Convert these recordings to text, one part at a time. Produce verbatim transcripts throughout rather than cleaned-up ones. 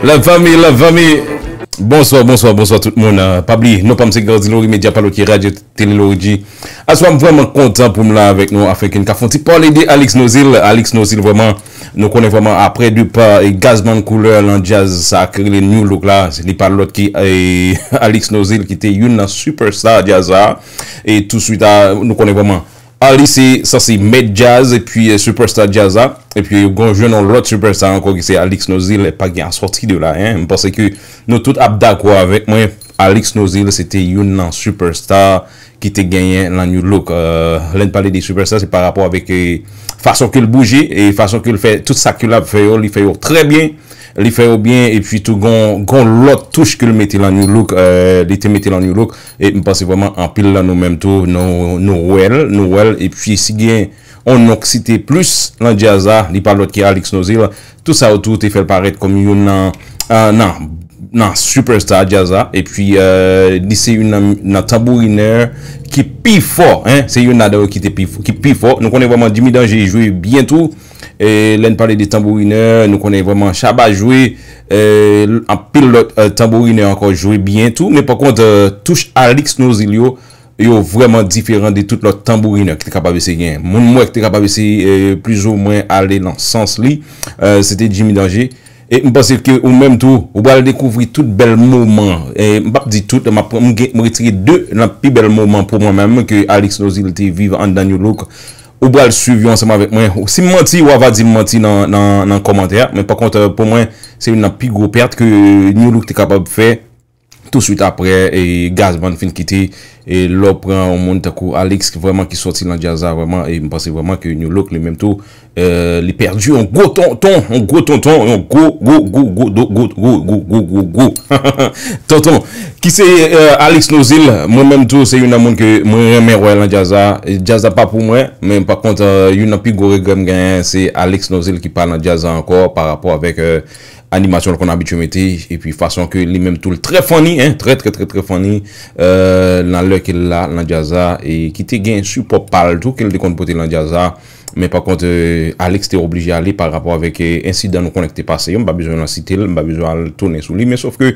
La fanmi, la fanmi. Bonswa, bonswa, bonswa tout moun. Euh, pa bliye, non pa m se Gardy Laurie, medya pa lòt ki Radyo Tele Laurie G. Aswè m vrèman kontan pou m la avèk nou, afenke n ka fè yon ti pale de Alix Nozil. Alix Nozil vrèman, nou konnen vrèman aprè depa e Gazman Couleur nan djaz sa ki rele New Look la, li pa lòt ki e, Alix Nozil ki te youn nan superstar djaz sa. E touswit a, nou konnen vrèman Alix se sanse mèt djaz epi e, superstar djaz la. Epi yo gon jwenn yon lòt superstar ankò ki se Alix Nozil, pa gen asòti de la, en. M panse ke nou tout ap dakò avèk mwen, Alix Nozil se te youn nan superstar ki te genyen nan New Look. Euh, lè n pale de superstar, se pa rapò avèk eh, fason ke l bouje e fason ke l fè tout sa ke l ap fè yo, li fè yo trè byen. Li fè yo byen, epi tou gon, gon lòt touch ke l mete nan New Look, euh, li te mete nan New Look. E m panse vrèman anpil nan nou menm tou, nou, nou wè l, nou wè l. Epi si gen yon non k site plis nan djaz la, li pa lòt ki Alix Nozil. Tout sa yo tou te fè l parèt kòm youn nan, euh, nan, nan superstar djaz la. Epi euh, li se youn nan, nan tanbourinè ki pi fò, en. Se youn ladan yo ki te pi, ki pi fò. Nou konnen vrèman Jimmy Danger jwe byen tou. E lè n pale de tanbourinè, nou konnen vrèman Shabba jwe, e anpil lòt e, tanbourinè ankò jwe byen tou. Men pa kont, e, touch Alix Nozil yo, yo vrèman diferan de tout lòt tanbourinè ki te kapab eseye genyen. Moun m wè ki te kapab eseye e, plizoumwen ale nan sans li, e, se te Jimmy Danger. E m panse ke ou menm tou, ou pral dekouvri tout bèl moman. E m p ap di tout, m ap pran, m gen, m retire de nan pi bèl moman pou mwen menm ke Alix Nozil te viv anndan New Look. Ou pral swiv yo ansanm avèk mwen. Si m manti, w a va di m manti nan, nan, nan kòmantè a. Men pa kont, pou mwen, se youn nan pi gwo pèt ke New Look te kapab fè touswit aprè e Gazman fin kite. E lè w pran yon moun tankou Alix ki vrèman ki sòti nan djaz la vrèman, e m panse vrèman ke New Look li menm tou, e, li pèdi yon gwo tonton, yon gwo tonton, yon gwo, gwo, gwo, gwo, gwo, gwo, gwo, gwo, gwo, gwo, gwo, gwo tonton. Ki se e, Alix Nozil, mwen menm tou se youn nan moun ke mwen renmen wè nan djaz la. E djaz la pa pou mwen, men pa kont e, youn nan pi gwo regrè m genyen se Alix Nozil ki pa nan djaz la ankò pa rapò avèk e, animasyon l konn abitye mete, epi fason ke li menm tou l trè funny, en, trè, trè, trè, trè funny, e, nan lè ke l la nan djaz la, e ki te gen sipò pa l tou ke l te konn pote nan djaz la. Men pa kont, e, Alix te oblije ale pa rapò avèk e, ensidan nou konnen ki te pase yo. M pa bezwen nan site l, m pa bezwen al tounen sou li, men sòf ke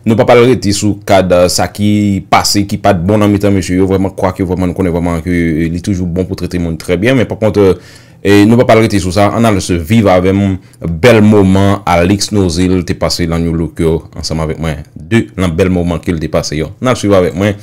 nou pa pral rete sou kad e, sa ki pase, ki pa t bon nan mitan mesye yo, vrèman, kwake vrèman nou konnen vrèman ke e, li toujou bon pou trete moun trè byen, men pa kont, e, e, nou pa pral rete sou sa, ann al viv avè m bèl moman Alix Nozil te pase nan New Look yo ansanm avèk mwen. De nan bèl moman ke l te pase yo. Ann al swiv avèk mwen.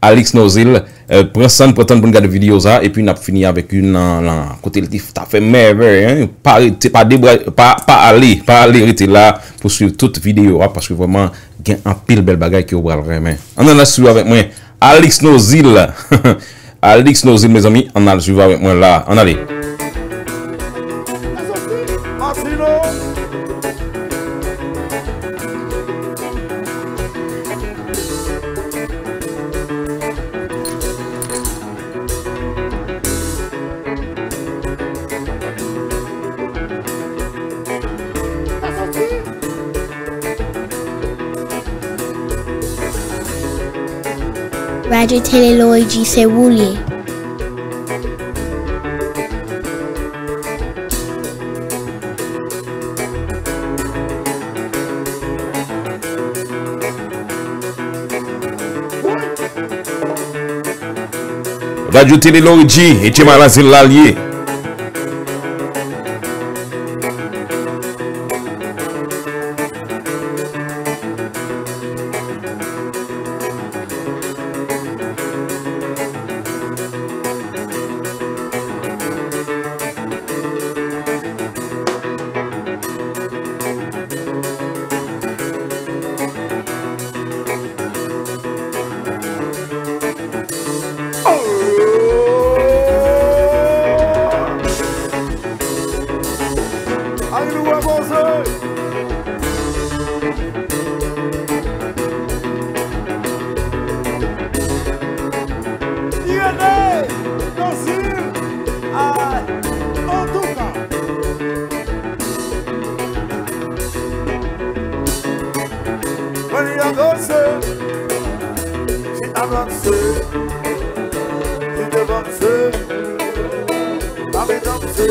Alix Nozil, e, pran san n pran tan pou n gade videyo sa, epi n ap fini avèk youn nan, nan kote l te ta fè mèvèy, en. Pa rete, pa debra, pa, pa ale, pa ale, rete la pou swiv tout videyo a, paske vrèman gen anpil bèl bagay ke w pral renmen. Ann al swiv avèk mwen, Alix Nozil. Alix Nozil, mezanmi, ann al swiv avèk mwen la. Ann ale. Radyo Tele Loigi se ou l ye. Radyo Tele Loigi, Etye Malazil la l ye. Mwen li avanse, li avanse, li devanse, pa metanse.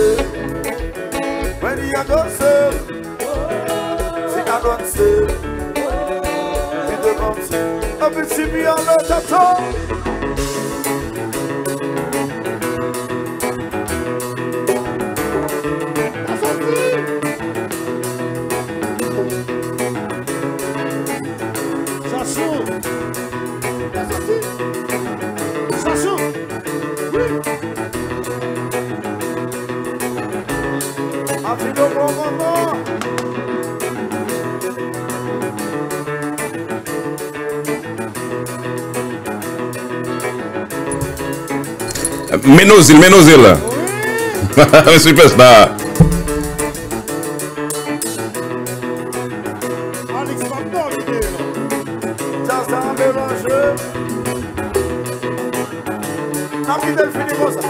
Mwen li avanse, li avanse. Kite m ap di, epi si mi ale tata. Sa sou. Sa sou. Wi. Ap vin yon bon moman. Men Nozil, men Nozil. Superstar. Alix pa t dòmi deyò. Sa, sa melanje. N ap kite l fini konsa.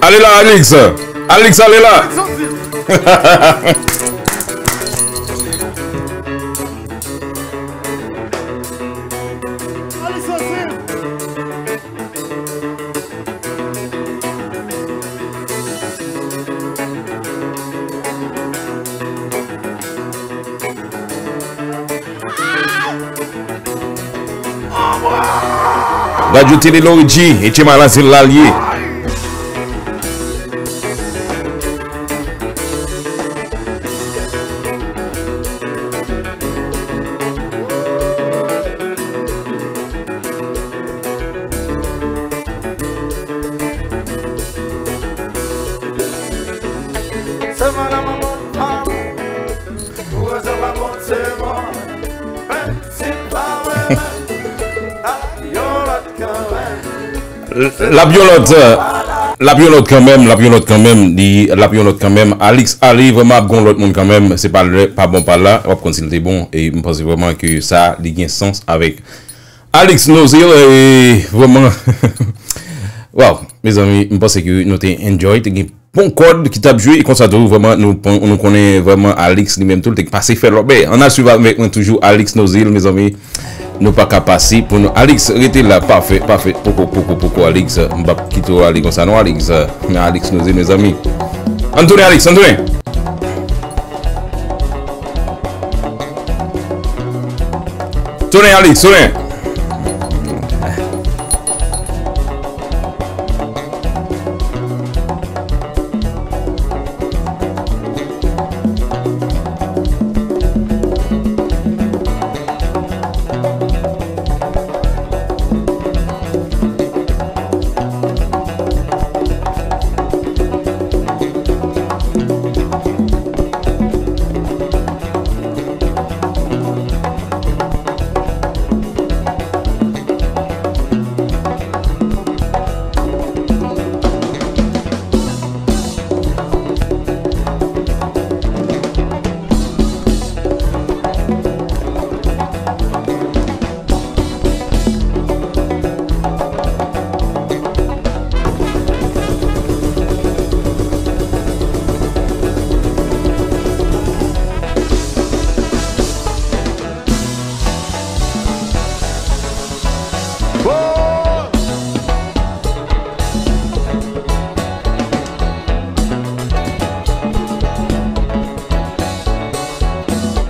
Ale la, Alix. Alix, ale la. Radyo Tele Loridji, Etye Malazil la l ye. L ap yon lòt, l ap yon lòt kanmenm, l ap yon lòt kanmenm, li, l ap yon lòt kanmenm. Alix ale, vrèman ap gon lòt moun kanmenm, se pa lè, pa bon pa la, w ap konn si l te bon, e m panse vrèman ke sa, li gen sans avèk Alix Nozil, e vrèman, waw, mezanmi, m panse ke nou te enjoy, te gen bon kòd ki t ap jwe, e konsa tou, vrèman, nou, nou konnen vrèman Alix li menm tou, li te pase fè lòbè. Ann al swiv avèk mwen toujou Alix Nozil, mezanmi. Nou pa ka pase pou nou. Alix, rete la, pafè, pafè. Poko, poko, poko, Alix. M p ap kite w ale konsa, non, Alix. Men Alix Nozil, mezanmi. Ann tounen, Alix, ann tounen. Tounen, Alix, tounen.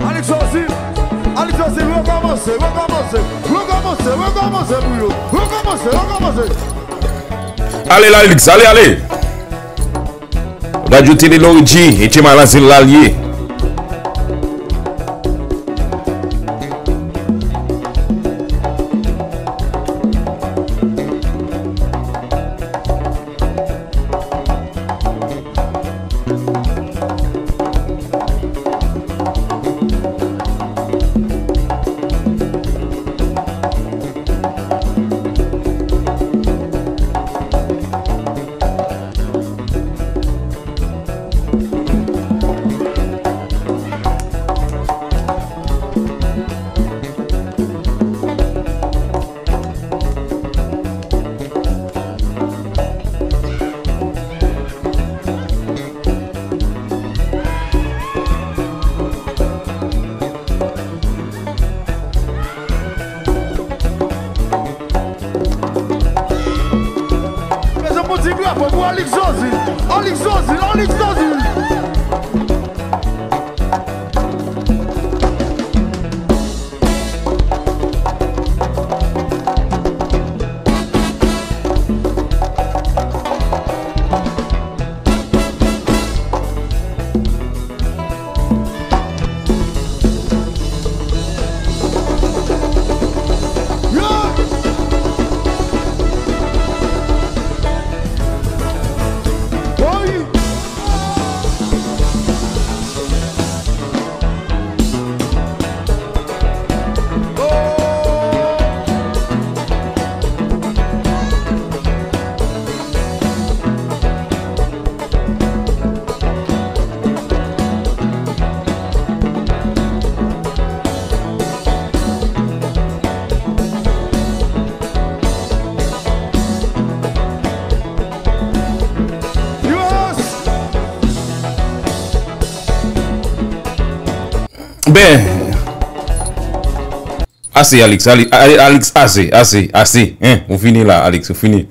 Alix Ozil, Alix Ozil, rekòmanse, rekòmanse, rekòmanse, rekòmanse pou yo. Rekòmanse, rekòmanse. Ale la, Alix, ale, ale. Radyo Tele Loridji, Etye Malazil la l ye. Ti drapo pou Alix Zozil. Alix Zozil, Alix Zozil. Ben, ase, Alix, Ali- Ali- Alix, ase, ase, ase, hein, ou fini la, Alix, ou fini.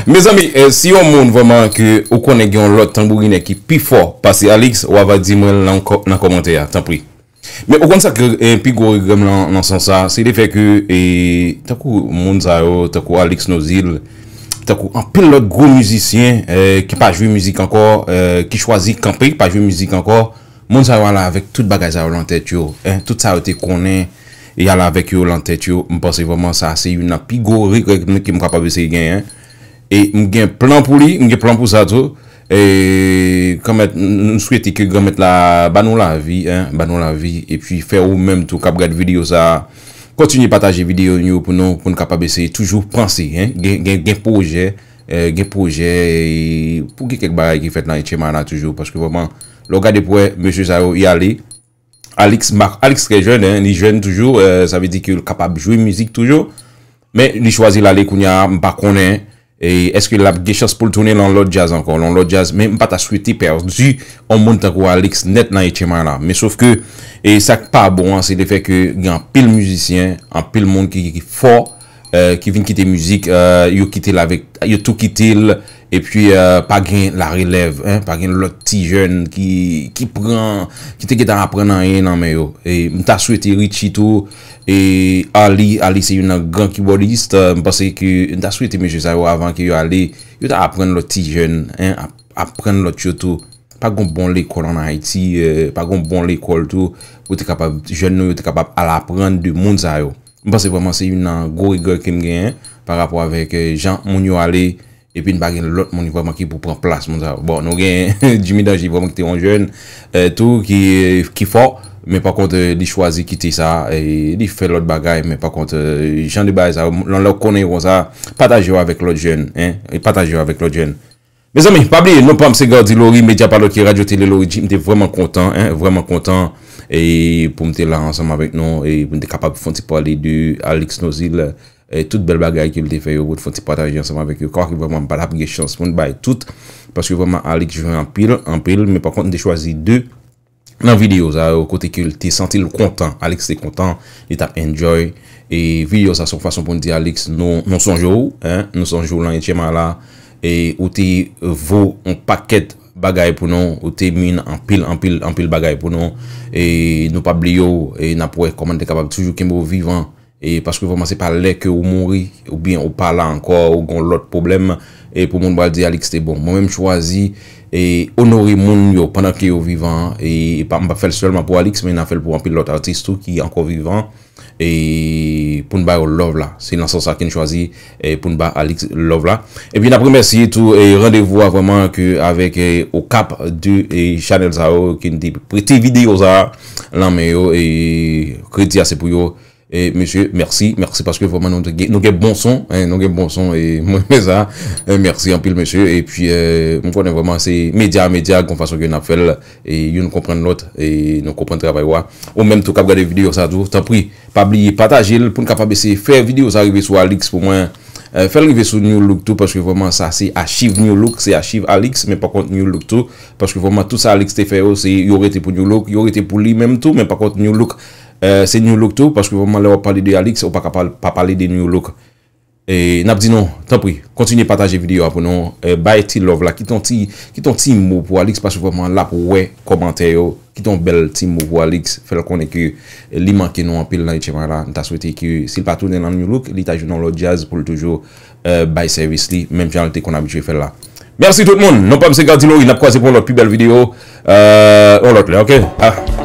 Mezanmi, eh, si yon moun vrèman ke ou konnen gen yon lòt tanbourinè ki pi fò pase Alix, w ava di mwen l nan kò- nan kòmantè a, tanpri. Men ou konn sa k, eh, pi gwo regrè m nan, nan sans sa, se lefè ke, eh, tankou moun sa yo, tankou Alix Nozil, tankou anpil lòt gwo mizisyen, eh, ki pa jwe mizik ankò, eh, ki chwazi kanpe, pa jwe mizik ankò, moun sa yo ale avèk tout bagay sa yo lan tèt yo, en, tout sa yo te konnen, y ale avèk yo lan tèt yo. M panse vrèman sa se youn nan pi gwo regrè ke m, ke m kapab eseye genyen. E m gen plan pou li, m gen plan pou sa tou. E Granmèt, m, m swete ke Granmèt la ba nou lavi, en, ba nou lavi, epi fè ou menm tou k ap gad videyo sa a, kontinye pataje videyo nou yo pou nou, pou n kapab eseye toujou panse, en, gen, gen, gen pwojè, eh, gen pwojè, e pou gen kèk bagay ki fèt nan H M I la toujou, paske vrèman, lè w gade pou wè, mesye sa yo, y ale, Alix, Marc, Alix trè jèn, en, li jèn toujou, eh, sa vle di ke l kapab jwe mizik toujou. Men li chwazi l ale kounye a, m pa konnen, e èske l ap gen chans pou l tounen lan lòt djaz ankò, lan lòt djaz, men m pa ta swete pèdi yon moun tankou Alix nèt nan H M I la. Men sof ke, e sa k pa bon an, se lefè ke gen anpil mizisyen, anpil moun ki, ki fò, eh, ki vin kite mizik, eh, yo kite l avèk, yo tou kite l, epi, eh, pa gen larelèv, en, pa gen lòt ti jèn ki, ki pran, ki te gentan aprann anyen nan men yo. E m ta swete Richie tou, e Ali, Ali se youn nan gran kibòdis, eh, m panse ke m ta swete mesye sa yo avan ke yo ale, yo ta aprann lòt ti jèn, en, ap- aprann lòt yo tou. Pa gon bon lekòl ann Ayiti, eh, pa gon bon lekòl tou, pou te kapab, jèn nou yo te kapab al aprann de moun sa yo. M panse vrèman se youn nan gwo regrè ke m genyen pa rapò avèk, eh, jan moun yo ale, epi n pa gen lòt moun vrèman ki pou pran plas moun sa yo. Bon, nou gen Jimmy Danger vrèman ki te yon jèn, eh, tou ki, ki fò, men pa kont, eh, li chwazi kite sa, e li fè lòt bagay, men pa kont, eh, jan de bagay sa yo, lè w konnen yo konsa, pataje yo avèk lòt jèn, en, e pataje yo avèk lòt jèn. Mezanmi, pa bliye, non pa m se Gardy Laurie, medya pa lòt ke Radyo Tele Laurie G. M te vrèman kontan, en, vrèman kontan, e pou m te la ansanm avèk nou, e pou n te kapab fè yon ti pale de Alix Nozil, e tout bèl bagay ke l te fè yo, pou n fè yon ti pataje ansanm avèk yo. Kwa ke vrèman m pa t ap gen chans pou n bay tout, paske vrèman Alix jwe anpil, anpil, men pa kont m te chwazi de nan videyo sa yo, kote ke l te santi l kontan, Alix te kontan, li t ap enjoy. E videyo sa se yon fason pou n di Alix, nou, nou sonje w, en, nou sonje w lan H M I la, e ou te vo yon pakèt bagay pou nou, ou te mennen anpil, anpil, anpil bagay pou nou, e nou p ap bliye w, e n ap wè kòman n te kapab toujou kenbe w vivan, e paske vrèman se pa lè ke ou mouri, oubyen ou pa la ankò, ou gon lòt pwoblèm, e pou moun pral di Alix te bon. Mwen menm chwazi, e onore moun yo pandan ke yo vivan, e pa, m p ap fè l sèlman pou Alix, men n a fè l pou anpil lòt atis tou ki ankò vivan, e pou n ba yo love la. Se nan sans sa ke n chwazi, e pou n ba Alix love la. Epi n ap remèsye tou, e randevou a vrèman ke avèk, e Okap de, e chanèl sa yo, ke n te prete videyo sa lan men yo, e kredi a se pou yo. E mesye, mèsi, mèsi paske vrèman nou te gen, nou gen bon son, en, nou gen bon son, e mwen renmen sa. E mèsi anpil mesye, epi, e m konnen vrèman se medya, medya, gon fason ke n ap fè l, e youn konprann lòt, e nou konprann travay ou a. Ou menm tou k ap gade videyo sa tou, tanpri, pa bliye pataje l pou n kapab eseye fè videyo sa rive sou Alix pou mwen. E fè l rive sou New Look tou, paske vrèman sa se achiv New Look, se achiv Alix, men pa kont New Look tou, paske vrèman tout sa Alix te fè yo, se yo rete pou New Look, yo rete pou li menm tou, men pa kont New Look, e se New Look tou, paske vrèman lè w ap pale de Alix, ou pa ka pa, pa pale de New Look. E n ap di nou, tanpri, kontinye pataje videyo a pou nou. E, bay ti love la, kite yon ti, kite yon ti mo pou Alix, paske vrèman l ap wè kòmantè yo. Kite yon bèl ti mo pou Alix, fè l konnen ke li manke nou anpil nan H M I la. M ta swete ke si l pa tounen nan New Look, li ta jwenn yon lòt djaz pou l toujou, e, bay sèvis li, menm jan l te konn abitye fè l la. Mèsi tout moun. Non pa m se Gardy Laurie, n ap kwaze pou yon lòt pi bèl videyo, e, yon lòt lè, oke? Ah.